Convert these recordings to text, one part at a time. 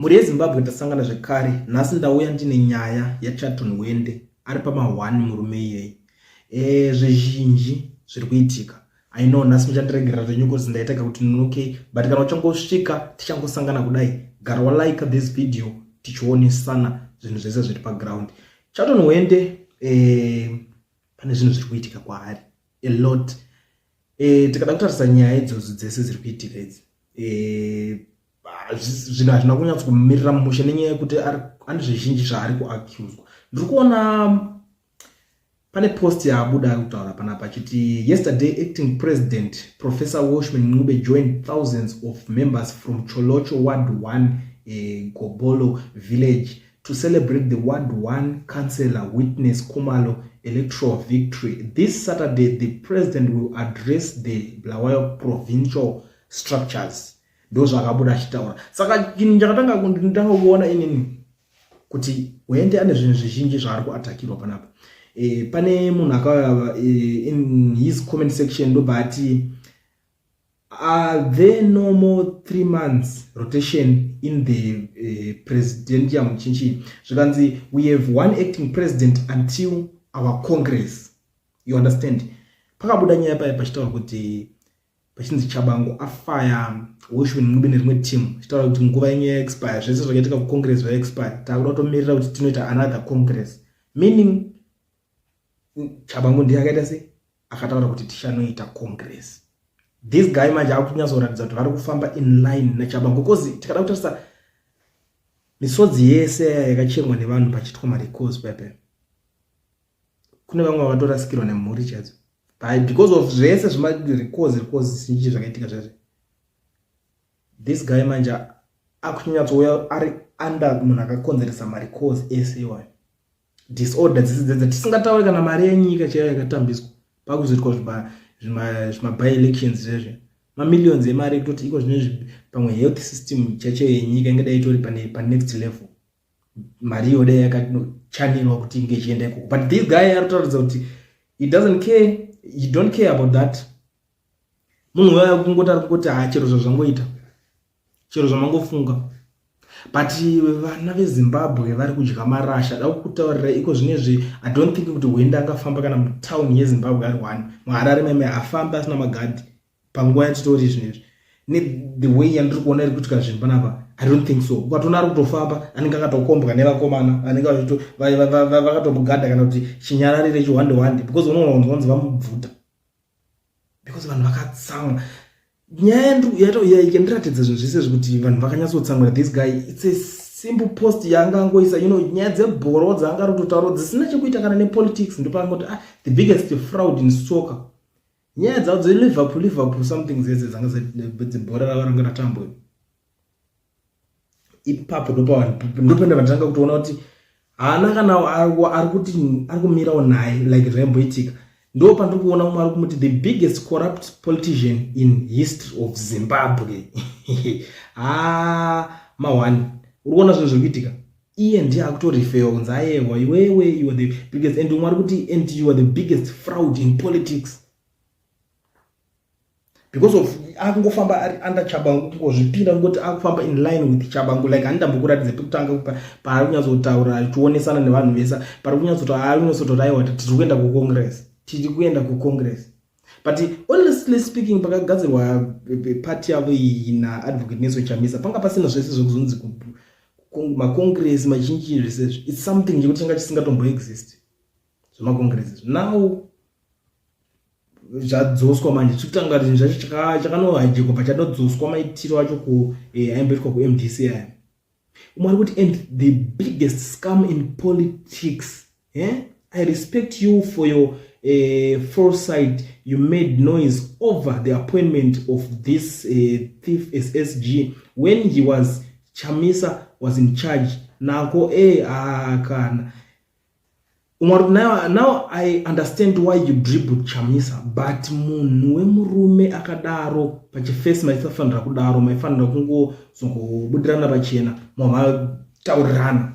Mhuri yeZimbabwe tasangana zvekare nhasi ndauya ndine nyaya yaCharlton Hwende ari pama one murume iyeye e, zvizhinji zviri kuitika I know nhasi muchandiregerera zvenyu cause ndaita kakuti nonoke but kana uchangosvika tichangosangana kudai gara walike this video tichionesana zvinhu zvese zviri paground. Charlton Hwende e, pane zvinhu zviri kuitika kwaari a lot e, tikada kutarisa nyaya idzodzo dzese dziri kuitika idzi e, zvinhu hazvina kunyatso kumirira mushe nenyaya yekuti ane zvizhinji zvaari kuaccuswa. Ndiri kuona pane post yaabuda ari kutaura panapa achiti yesterday acting president Professor Welshman Ncube joined thousands of members from Cholocho Ward 1 Gobolo village to celebrate the Ward 1 councillor Witness Khumalo electoral victory. This Saturday the president will address the Bulawayo provincial structures. Ndozvaakabuda achitaura. Saka chinhu chakatanga kunditanga kuona inini kuti Hwende ane zvinhu zvizhinji zvaari kuatakirwa panapa. Pane munhu akauya in his comment section ndobva ati are there no more 3 months rotation in the presidentium chinchi zvikanzi we have one acting president until our congress. You understand? Pakabuda nyaya paya pachitaura kuti pachinzi Chabangu afaya Welshman Ncube nerimwe team achitaura kuti nguva yenyu yaexpire, zvese zvakaitika kucongress zvaexpire, takuda kutomirira kuti tinoita another congress, meaning Chabangu ndiye akaita sei akataura kuti tichanoita congress. This guy manje akunyatsoratidza kuti vari kufamba in line naChabangu, because tikada kutarisa misodzi yese yakachemwa nevanhu pachitwa marecalls pepe, kune vamwe vakatorasikirwa nemhuri chaidzo because of zvese zvemarecalls recalls zhinji zvakaitika zvese. This guy manje akunyatsoouya ari under munhu akakonzeresa marecalls ese iwayo, disorder dzese dzedza, tisingatauri kana mari yenyika chaiyo yakatambiswa pakuzoitwa zvima-by-elections zvezve, mamillions emari ekutoti iko zvinezvi pamwe health system chaicho yenyika ingadai itori panext level, mari iyo dai yakachanelwa kuti inge ichienda ikoko. But this guy ari kutaridza kuti he doesn't care, he don't care about that. Munhu uya kungoti ari kungoti ha, chero zvazvangoita, chero zvamangofunga, but vana veZimbabwe vari kudya marasha. Da kutaurira iko zvinezvi, I don't think kuti Hwende angafamba kana mutauni yeZimbabwe ari one, muHarare meme afambe asina magadhi panguva yatitori zvinezvi. Nethe way yandiri kuona iri kuitika zvinhu panapa, I don't think so. Ukatoona ari kutofamba anenge akatokombwa nevakomana vanenge vakatomugadha kana kuti chinyararire chihwande hwande, because unoona kunzi vanzi vamubvuta because vanhu vakatsamwa. Nyaya yandiratidza zvinhu zvese zvekuti vanhu vakanyatsotsamwira this guy, it's a simple post yaanga angoisa, nyaya dzebhoro dzaanga ari kutotaura dzisina chekuita kana nepolitics. Ndopaangoti ah, the biggest fraud in soccer, nyaya dzavo dzeLiverpool, Liverpool something dzese dzanga dzebhora ravo ranga ratambwa ipapo. Ndopenda vatanga kutoona kuti haana kana ari kuti ari kumirawo naye like zvaimboitika. Ndo pandiri kuona umwe ari kumuti the biggest corrupt politician in history of Zimbabwe. Ha, ma1 uri kuona zvinhu zviri kuitika, iye ndiye akutorifewa kunzi ayewa iwewe, you are the biggest, and umwe ari kuti and you are the biggest fraud in politics, because of akungofamba ari under Chabangu, kungozvipira kungoti akufamba in line with Chabangu. Like handindambokuratidza pekutanga paari kunyatsotaura achionesana nevanhu vese, pari kunyatsotaura, kunyatsotaura aiwa, tiri kuenda kucongress, tiri kuenda kucongress. But honestly speaking, pakagadzirwa party yavo iyi naAdvocate Nelson Chamisa, panga pasina zvese zvekuzonzi macongress mazhinji zvese. It's something chekuti changa chisingatomboexist zvemacongress. Now zvadzoswa manje, chikutanga zvinhu zvacho chakanohajikwa pachanodzoswa maitiro acho ku aimboitwa kuMDC aya. Umwe ari kuti and the biggest scam in politics, eh? I respect you for your foresight. You made noise over the appointment of this thief as SG when he was Chamisa was in charge nako e kana umwe ari now I understand why you dribbled Chamisa, but munhu wemurume akadaro pachifesi maisafanira kudaro, maifanira kungozongobudirana pachena mamataurirana.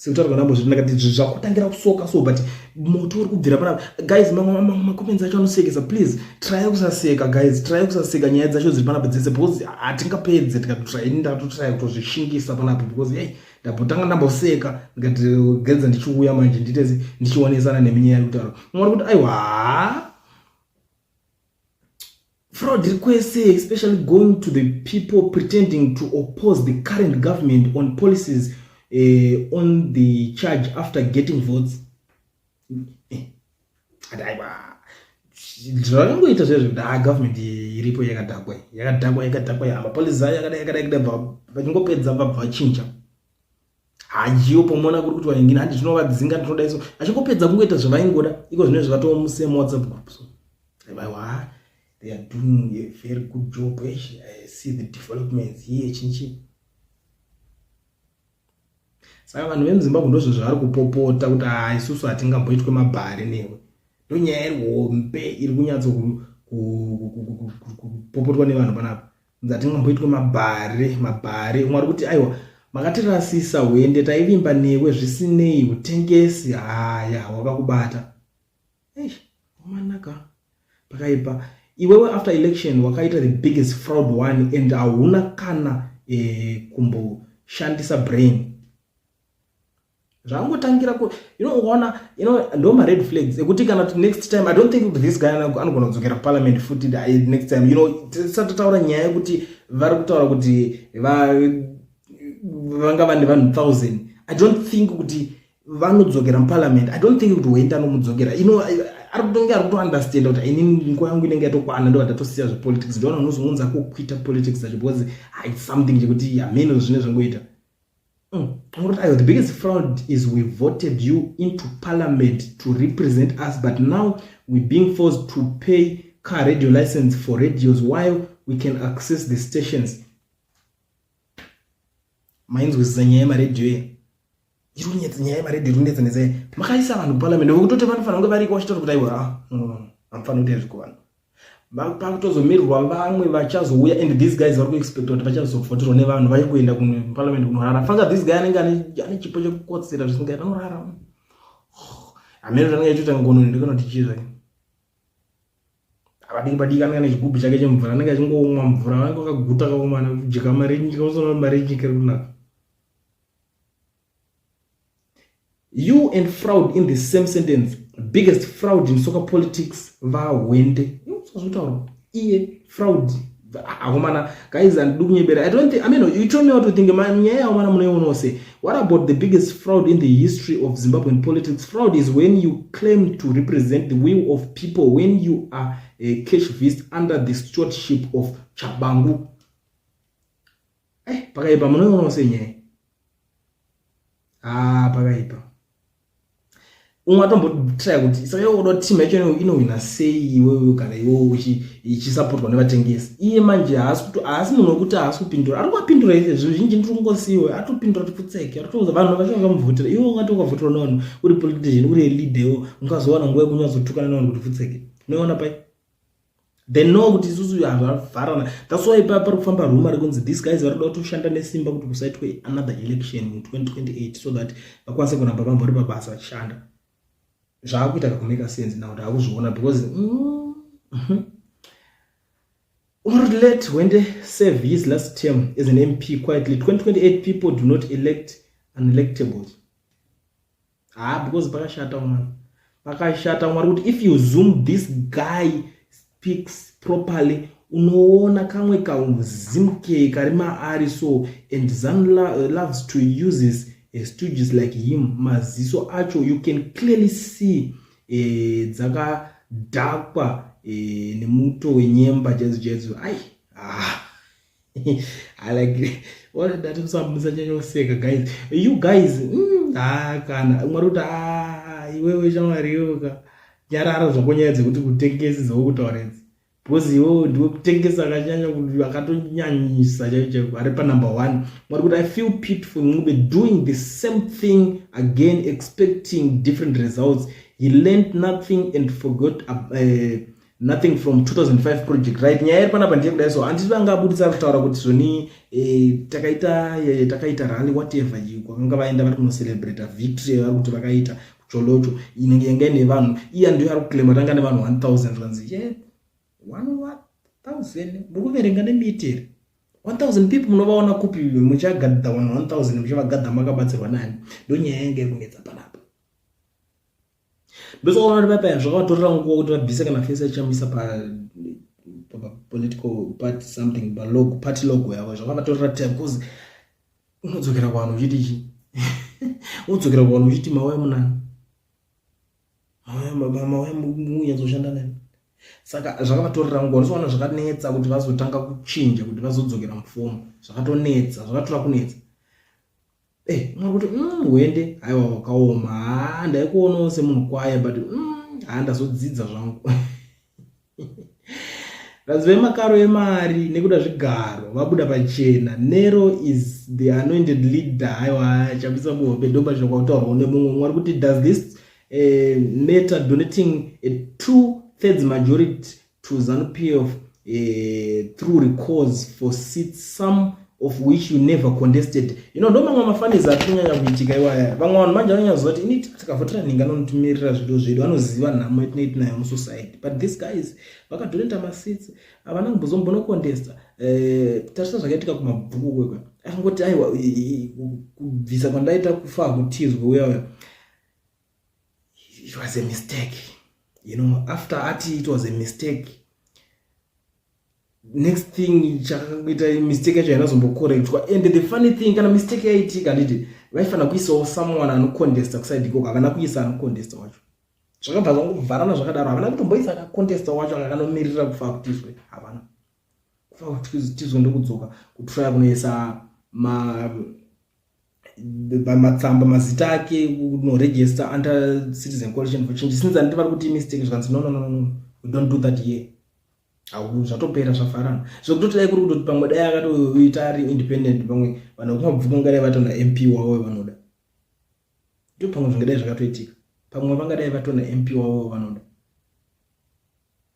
Sekutaura kwandambozviti, ndakati zvakutangira kusoka so, but moto uri kubvira panapa. Guys, mamwe macomments acho anosekesa. Please try kusaseka, guys, try kusaseka nyaya dzacho dziri panapa dzese, because hatingapedze tikatotry. Ini ndatotry kutozvishingisa panapa because, hey, ndambotanga ndamboseka, ndikati gedza ndichiuya manje nditese ndichionesana neminyaya iri kutaura. Mwari kuti aiwa, fraud requests, especially going to the people pretending to oppose the current government on policies, on the charge after getting votes. Aiwa, zvakangoita zvezvo kuti ha, government iripo yakadhakwa, yakadhakwa, yakadhakwa, mapolicies ayo yakadai, yakadai, yakadai. Vachingopedza vabva vachinja. Hajiwo pomona kuri kuti vaingini handi tinovadzinga, tinodai so. Achingopedza kungoita zvavaingoda iko zvino zvatomusame WhatsApp group. So aiwa, they are doing a very good job. I see the developments here, chinchi. Saka vanhu vemuZimbabwe ndozvo zvavari kupopota kuti ha, isusu hatingamboitwe mabhari newe. Ndonyaya iri hombe iri kunyatso kupopotwa nevanhu panapa. Hatingamboitwe mabhari, mabhari. Umwe ari kuti aiwa, makatirasisa hwende, taivimba newe, zvisinei utengesi haya hwakakubata. Eish, manaka, pakaipa iwewe. After election wakaita the biggest fraud one and hauna kana kumboshandisa brain. Zvangotangira ku ukaona ndo mared flags ekuti kana kuti next time, I don't think kuti this guy anogona kudzokera parliament futi next time. Tisati taura nyaya yekuti vari kutaura kuti vanga vane vanhu 1000, I don't think kuti vanodzokera muparliament. I don't think kuti Hwende anomudzokera. Ari kutonge ari kutounderstanda kuti inini nguva yangu inenge yatokwana, ndo ndatosiya zvepolitics. Ndiona unozounza kuquita politics dzacho because it's something chekuti hameno zvine zvangoita. Aiwa, the biggest fraud is we voted you into parliament to represent us, but now we're being forced to pay car radio license for radios while we can access the stations. Mainzwisisa nyaya yemaredhiyo iya iri kunyetsa? Nyaya yemaredhiyo iri kunetsa netsa. Makaisa vanhu kuparliament vekutoti vanofanira kunge variko vachitaura kuti aiwa, ah, no, no, no, hamufaniri kuita izvi kuvanhu. Pakutozomirirwa vamwe vachazouya, and these guys vari kuexpecta kuti vachazovhoterwa nevanhu vaingoenda kuparliament kunorara. Fanga this guy anenge ane chipo chekukotsera zvisingaiti, anorara, hameno zvanenge achitoita ngono ndikana kuti chii zvake. Padiki padiki anenge ane chigubhu chake chemvura, anenge achingomwa mvura, anenge akaguta kakomana kujika marenji kausona marenji kari kunaka. You and fraud in the same sentence. Biggest fraud in soccer politics, vaHwende. Zvinotaurwa iye fraud akomana. Guys, handidi kunyebera. I don't think, I mean, you tell me what to think. Nyaya yaomana munoionawo sei? What about the biggest fraud in the history of Zimbabwean politics? Fraud is when you claim to represent the will of people when you are a cash vist under the stewardship of Chabangu. Pakaipa. Munoionawo sei nyaya? Ah, pakaipa. Umwe atombotry kuti saka iwe uda kuti team yacho inowina sei iwewe kana iwewe ichisapotwa nevatengesi? Iye manje haasi munhu wekuti haasi kupindura, ari kuvapindura ise zvizhinji. Ndiri kungosiwe atopindura tipfutseke, aritoudza vanhu vacho vakamuvhotera. Iwe ungati ukavhoterwa nevanhu, uri politician, uri leader, iwe ungazowana nguva yekunyatsotukana nevanhu kuti pfutseke? Unoiona pai? They know kuti isusu hazvavharana. That's why pari kufamba rumour rekunzi these guys vari kuda kutoshanda nesimba kuti kusaitwe another election in 2028, so that vakwanise kuramba vambori pabasa vachishanda. Zvaakuita kakumake sense now, ndaakuzviona because Let Hwende serve his last term as an MP quietly. 2028, people do not elect unelectables. Ah, because pakashata mwana, pakashata. Mwari kuti if you zoom this guy speaks properly, unoona kamwe kauzimke kari maari so. And ZANU loves to uses stooges like him. Maziso acho you can clearly see dzakadhakwa nemuto wenyemba chaidzo chaidzo. Ai, ah. I like ndati musanyanya kuseka, guys, you guys. Ah, kana mwari kuti ah, iwewe shamwari iwewe nyarara zvako. Nyaya dzekuti kutengesi dzokutaura idzi, because iwewe ndiwe kutengesa akanyanya, akatonyanyisa chaicho chaiko, ari panumber one. Mwari kuti I feel pity for Ncube, doing the same thing again, expecting different results. He learned nothing and forgot. Nothing from 2005 project, right? Nyaya iri panapa ndiye kudai, so handiti vanga abudisa kutaura kuti zvoni takaita takaita rally, whatever, kwakanga vaenda vari kunocelebrata victory vari kuti vakaita kuCholocho, inenge yanga ine vanhu. Iya ndiyo ari kuclaima tanga nevanhu 1000. Zvikanzi ye 1000 muri kuverenga nemiti here? 1000 people munovaona kupi? Muchagadha vanhu 1000, muchavagadha makabatsirwa nani? Ndo nyaya yanga iri kunetsa panapa. Ndosoona kuti papa zvakavatorera nguva kuti vabvise kana face yaChamisa papolitical party something, palogo, party logo yavo. Zvakavatorera time because unodzokera kuvanhu uchiti chi? Unodzokera kuvanhu uchiti mauya munani, mauya munyatsoshanda nani? Saka zvakavatorera nguva. Ndosoona zvakanetsa kuti vazotanga kuchinja, kuti vazodzokera mufomu. Zvakatonetsa, zvakatora kunetsa. Mwari kuti hwende, haiwa, wakaoma. Ha, ndaikuonawo semunhu kwaye, but ha, ndazodzidza zvangu. Vanzi vemakaro emari nekuda zvigaro vabuda pachena. Nero is the anointed leader. Haiwa, Chamisa muhombe. Ndoba kwakutaurwawo nemumwe. Mwari kuti, does this matter, donating a 2/3 majority to ZANU PF through recalls for seats, some of which you never contested? Ndo mamwe mafanisi ari kunyanya kuitika iwaya. Vamwe vanhu manje vanonyaziva kuti ini tikavhotera nhinga anotimirira zvido zvedu, anoziva nhamo yatinei tinayo musociety. But these guys vakadonata maseats, havana kumbozombonocontesta. Tarisa zvakaitika kumabhuku kwekwe. Akangoti aiwa, kubvisa kwandaita kufa hakutizwe uya uya. It was a mistake. After ati it was a mistake, next thing chakaita, mistake yacho hainazombocorrectwa. And the funny thing, kana mistake yaitika, handiti vaifanira kuisawo someone anocontesta kuside ikoko? Havana kuisa anocontesta wacho. Zvakabva zvangovharana zvakadaro. Havana kutomboisa akacontesta wacho akakanomirira kufa kutizwe. Havana kufa kutizwe, ndokudzoka kutraya kunoisa matsamba, mazita ake kunoregister under Citizen Coalition for Change, since handiti vari kuti mistake. Zvikanzi, "No, no, no, no, we don't do that here." Au, zvatopera, zvavharana. Zvekutoti dai kuri kutoti pamwe dai akatoita ari independent, pamwe vanhu vekumabvuku vangadai vatona MP wavo vanoda. Ndo pamwe zvingadai zvakatoitika, pamwe vangadai vatona MP wavo vanoda.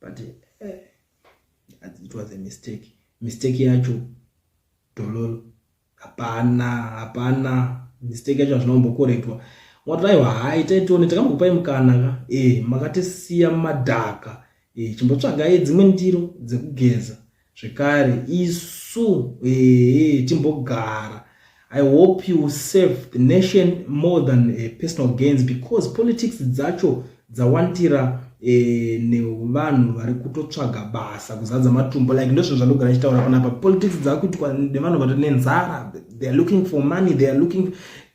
But it was a mistake. Mistake yacho dhololo, hapana, hapana mistake yacho, hazvina kumbocorrectwa. Mwati aiwa, hai, taitione takambokupai mukana ka. Makatisiya mumadhaka. Chimbotsvagai dzimwe ndiro dzekugeza zvekare, isu timbogara. I hope you save the nation more than personal gains, because politics dzacho dzawandira nevanhu vari kutotsvaga basa kuzadza matumbo. Like, ndozvinhu zvandogara ndichitaura panapa. Politics dzakuitwa nevanhu vari nenzara. They are looking for money, they are looking,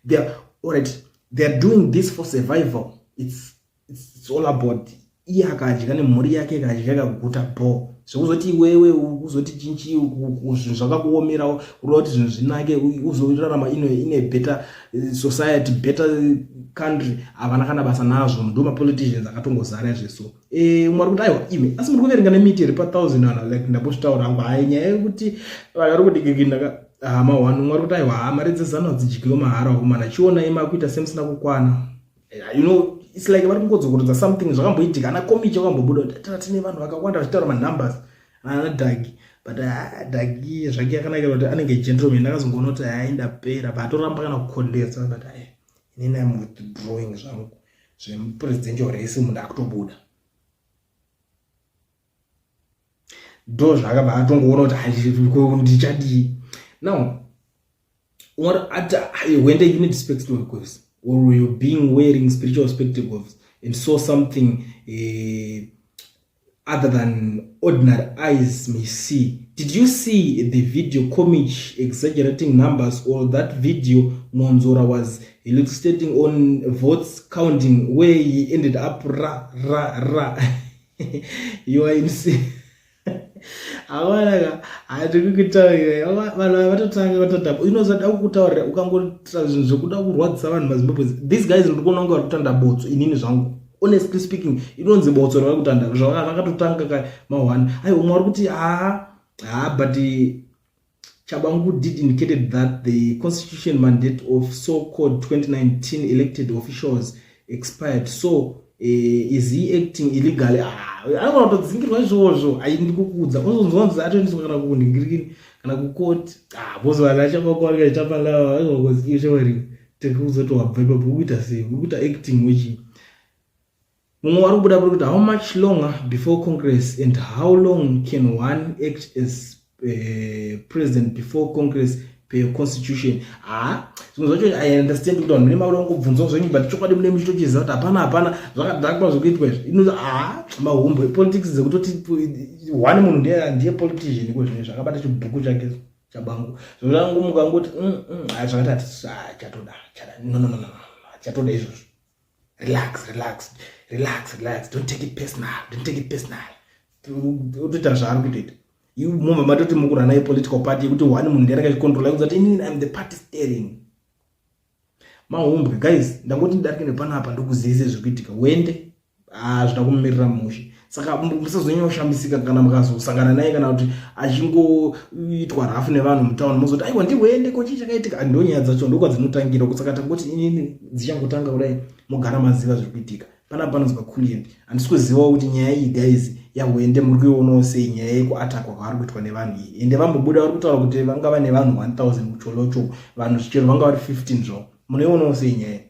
they are, alright, they are doing this for survival. It's all about iye akadya nemhuri yake, ikadya ikaguta bo. Zvekuzoti iwewe kuzoti chinchi, zvinhu zvakakuomerawo, kuda kuti zvinhu zvinake, uzorarama ine better society, better country, havana kana basa nazvo. Ndo mapoliticians akatongozara izveso. Mwari kuti aiwa, ime, asi muri kuverenga nemiti here pa1000 vanhu? Like ndambozvitaura hangu, hai, nyaya yekuti vanhu vari kudikikinda hama one. Mwari kuti aiwa, ha, mari dzezano hadzidyiwe mahara wakomana. Chionai makuita semusina kukwana. It's like vari kungodzokorodza something zvakamboitika. Ana Komichi vakambobuda kuti tara tine vanhu vakawanda, vachitaura manumbers ana Dhagi. But Dhagi zvake yakanakira kuti anenge gentleman. Akazongoona kuti hai, ndapera, but atoramba kana kucontesta. But ai, inini am withdrawing zvangu zvemupresidential race, munhu akutobuda. Ndo zvaakabva atongoona kuti ndichadii now. When you need spectacles, or you being wearing spiritual spectacles and saw something other than ordinary eyes may see. Did you see the video, Komich exaggerating numbers, or that video Monzora was illustrating on votes counting, where he ended up ra ra ra? You are in awanaka, hatiri kutaurira vanhu ava vatotanga vatotamba. Inozada kukutaurira ukangoita zvinhu zvekuda kurwadzisa vanhu maZimbabwe. These guys, ndiri kuona kunge vari kutanda botso. Inini zvangu, honestly speaking, inonzi botso ravari kutanda. Vakatotanga ka ma1. Aiwa, umwe vari kuti ha ha, but Chabangu did indicated that the constitution mandate of so-called 2019 elected officials expired, so Is he acting illegally? Ah, anogona kutodzingirwa izvozvo. Aindi kukuudza ozonzwa kunzi atoendeswa kana kunhingirikini kana kukoti. Ah, bozo vanhu achabakwarika chitapalaaishavari tekuudza kuti wabva ipapo ukuita sei, ukuita acting wechii. Mumwe wari kubuda kuri kuti, "How much longer before Congress and how long can one act as president before Congress per constitution?" Ha, zvimwe zvacho I understand kuti vanhu mune makuda kungobvunzawo zvenyu, but chokwadi mune muchitochiziva kuti hapana, hapana zvakadhakwa zvekuitwa izvi. Ino ha, mahumbo politics dzekutoti one munhu ndiye politician iko zvino zvakabata chibhuku chake chabangu, zvotangomuka ngoti zvakati chatoda, no, no, no, no, chatoda izvozvo. Relax, relax, relax, relax, don't take it personal, don't take it personal. Utoita zvaari kutoita. Mumba matoti mukurana ipolitical party yekuti one munhu ndiye akachicontrola kuti inini I'm the party steering. Mahumbwe guys, ndangoti ndidarike nepanapa ndokuzivise zviri kuitika. Wende hazvina kumumirira mushe, saka musazonyanya kushamisika kana mukazosangana naye kana kuti achingoitwa rafu nevanhu mutauni, mozoti, "Aiwa, ndiwende, ko chii chakaitika?" Ndo nyaya dzacho, ndokwadzinotangira. Saka tangoti inini dzichangotanga kudai, mugara maziva zviri kuitika panapa. Panonzi paCulliant. Handisi kuzivawo kuti nyaya iyi, guys, yaHwende muri kuionawo sei, nyaya yekuatakwa kwaari kuitwa nevanhu iyi. Ende vambobuda vari kutaura kuti vangava nevanhu 1000 kuTsholotsho, vanhu chero vanga vari 15 zvavo. Munoionawo sei nyaya?